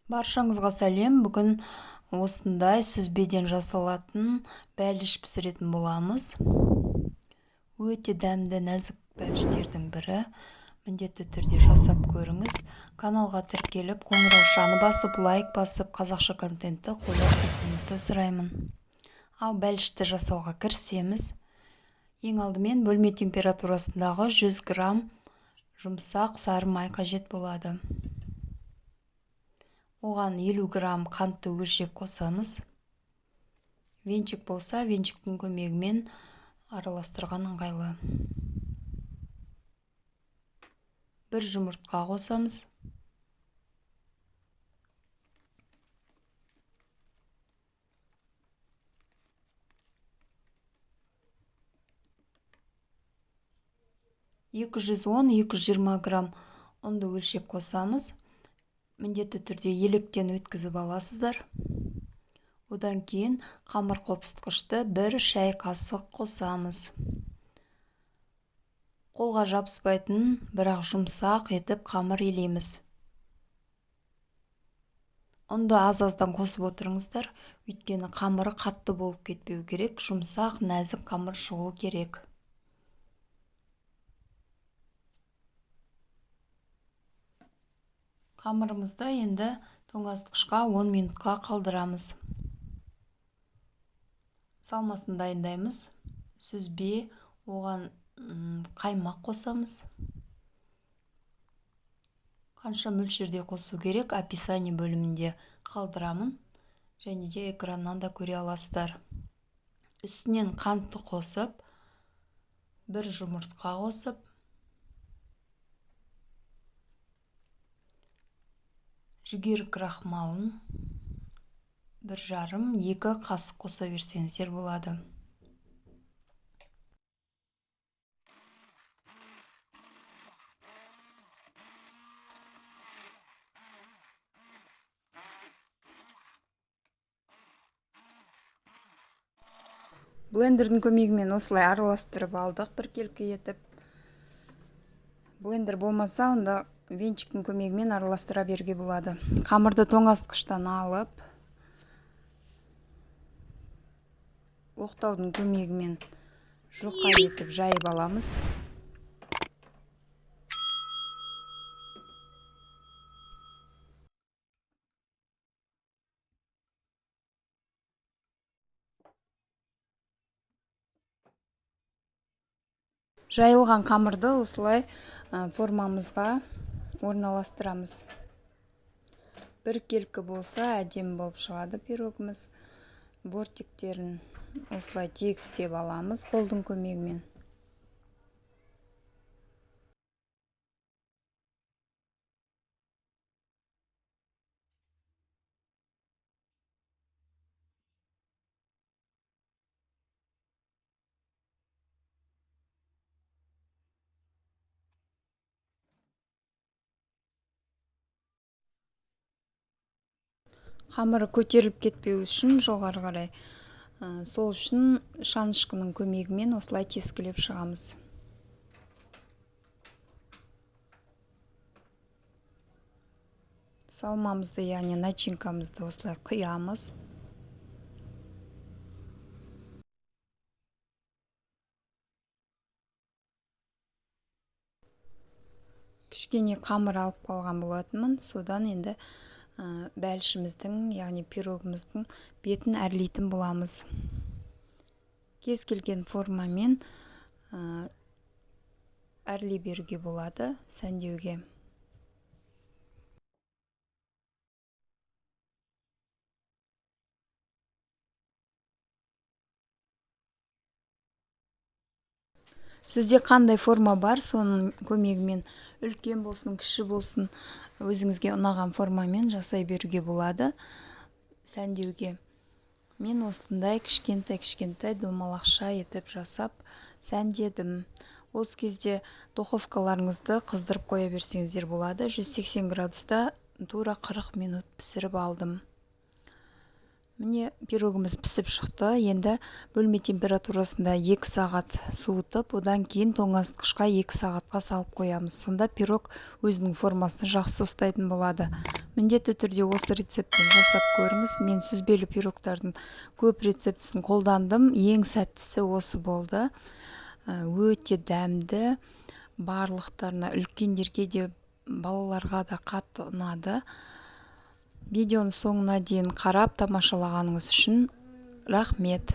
Баршаңызға сәлем. Бүгін осындай сүзбеден жасалатын бәліш пісіретін боламыз. Өте дәмді, нәзік бәліштердің бірі. Міндетті түрде жасап көріңіз. Каналға тіркеліп, қоңыраушаны басып, лайк басып, қазақша контентті қолдап кетуіңізді сұраймын. Ал бәлішті жасауға кірісеміз. Ең алдымен бөлме температурасындағы 100 грамм жұмсақ сары май қажет болады. Оған 50 грамм қантты өлшеп қосамыз. Венчик болса, венчиктің көмегімен араластырған ыңғайлы. Бір жұмыртқа қосамыз. 210-220 грамм ұнды өлшеп қосамыз. Міндетті түрде електен өткізіп аласыздар. Одан кейін қамыр қопсытқышты 1 шай қасық қосамыз. Қолға жабыспайтын, бірақ жұмсақ етіп қамыр елейміз. Ұнды аз-аздан қосып отырыңыздар, өйткені қамыры қатты болып кетпеу керек, жұмсақ, нәзік қамыр шығу керек. Қамырымызды енді тоңазытқышқа 10 минутқа қалдырамыз. Салмасын дайындаймыз. Сүзбе, оған қаймақ қосамыз. Қанша мөлшерде қосу керек, описание бөлімінде қалдырамын. Және де экраннан да көре аласыздар. Үстінен қантты қосып, бір жұмыртқа қосып, жүгері крахмалын 1,5-2 қасық қоса берсеңіздер болады. Блендердің көмегімен осылай араластырып алдық біркелкі етіп. Блендер болмаса, онда венчиктің көмегімен араластыра беруге болады. Қамырды тоңазытқыштан алып, оқтаудың көмегімен жұқа етіп жайып аламыз. Жайылған қамырды осылай формамызға орналастырамыз. Біркелкі болса әдемі болып шығады пирогымыз. Бортиктерін осылай тегістеп аламыз қолдың көмегімен. Қамыры көтеріліп кетпеу үшін жоғары қарай, сол үшін шанышқының көмегімен осылай тескілеп шығамыз. Салмамызды, яғни начинкамызды осылай құямыз. Кішкене қамыр алып қалған болатынмын, содан енді бәлішіміздің, яғни пирогымыздың бетін әрлейтін боламыз. Кез келген формамен әрлей беруге болады, сәндеуге. Сізде қандай форма бар, соның көмегімен үлкен болсын, кіші болсын, өзіңізге ұнаған формамен жасай беруге болады, сәндеуге. Мен осындай кішкентай-кішкентай домалақша етіп жасап сәндедім. Осы кезде духовкаларыңызды қыздырып қоя берсеңіздер болады. 180 градуста тура 40 минут пісіріп алдым. Міне, пирогымыз пісіп шықты. Енді бөлме температурасында 2 сағат суытып, одан кейін тоңазытқышқа 2 сағатқа салып қоямыз. Сонда пирог өзінің формасын жақсы ұстайтын болады. Міндетті түрде осы рецептпен жасап көріңіз. Мен сүзбелі пирогтардың көп рецептісін қолдандым, ең сәттісі осы болды. Өте дәмді, барлықтарына, үлкендерге де, балаларға да қатты ұнады. Видеоның соңына дейін қарап, тамашалағаныңыз үшін рахмет.